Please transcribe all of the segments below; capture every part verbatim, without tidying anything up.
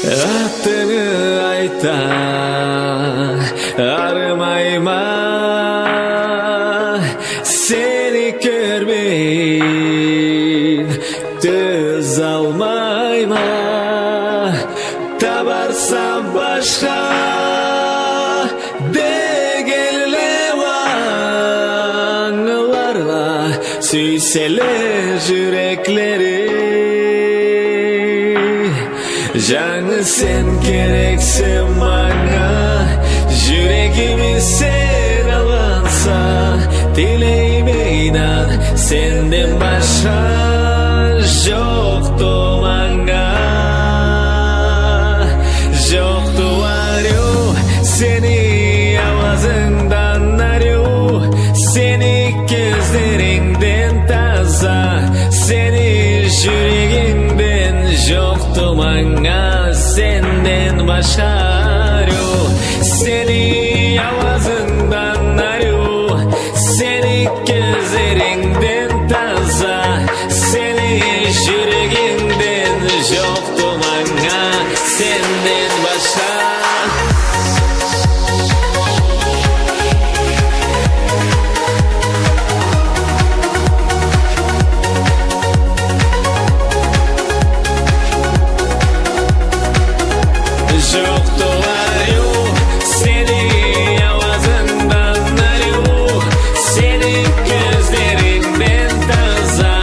Атынгы айта, арымайма, сени кёрмейин тёзалмайма. Табарса башха дегенле уа ангыларла, сюйселе жюреклери. Жангыз сен керексе манга, жюрегими сен алгъанса, тилейме, ийнан, сенден башха жокъду манга. Жокъду ариу сени ауазынгдан ариу, сени кёзлерингден таза, сени жюрегингден. Жокъду манга сенден башха ариу, сени ауазынгдан ариу, сени кёзлерингден таза, сени жюрегингден. Жокъду манга сенден башха. Жокъду ариу сени ауазынгдан ариу, сени кёзлерингден таза,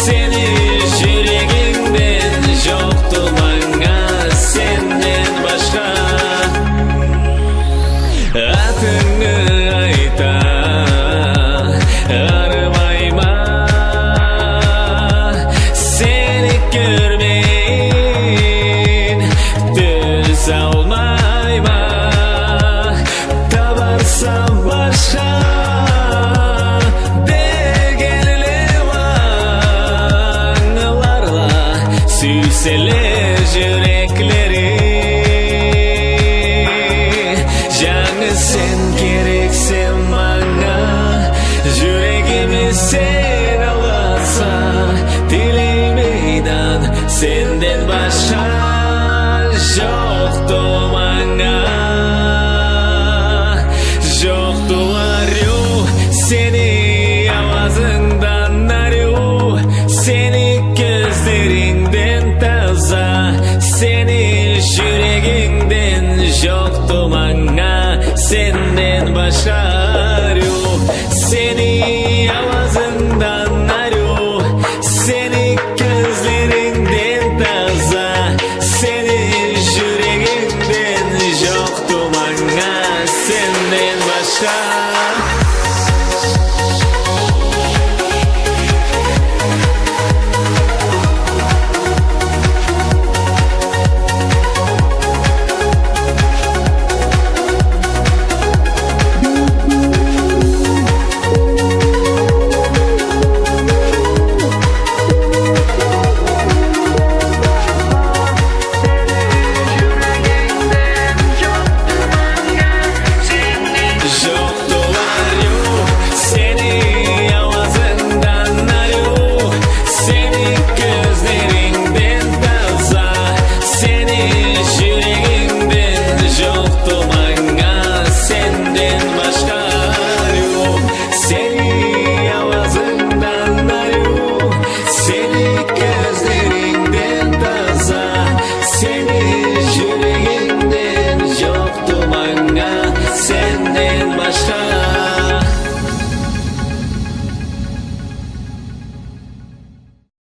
сени жюрегингден. Жокъду манга сенден башха. Атынгы айта, арымайма, сени кёрмейин тёзалмайма. Табарса башха дегенле уа ангыларла, сюйселе жюреклери. Жангыз сен керексе манга, жюрегими сен алгъанса, тилейме, ийнан, сенден башха жокъ.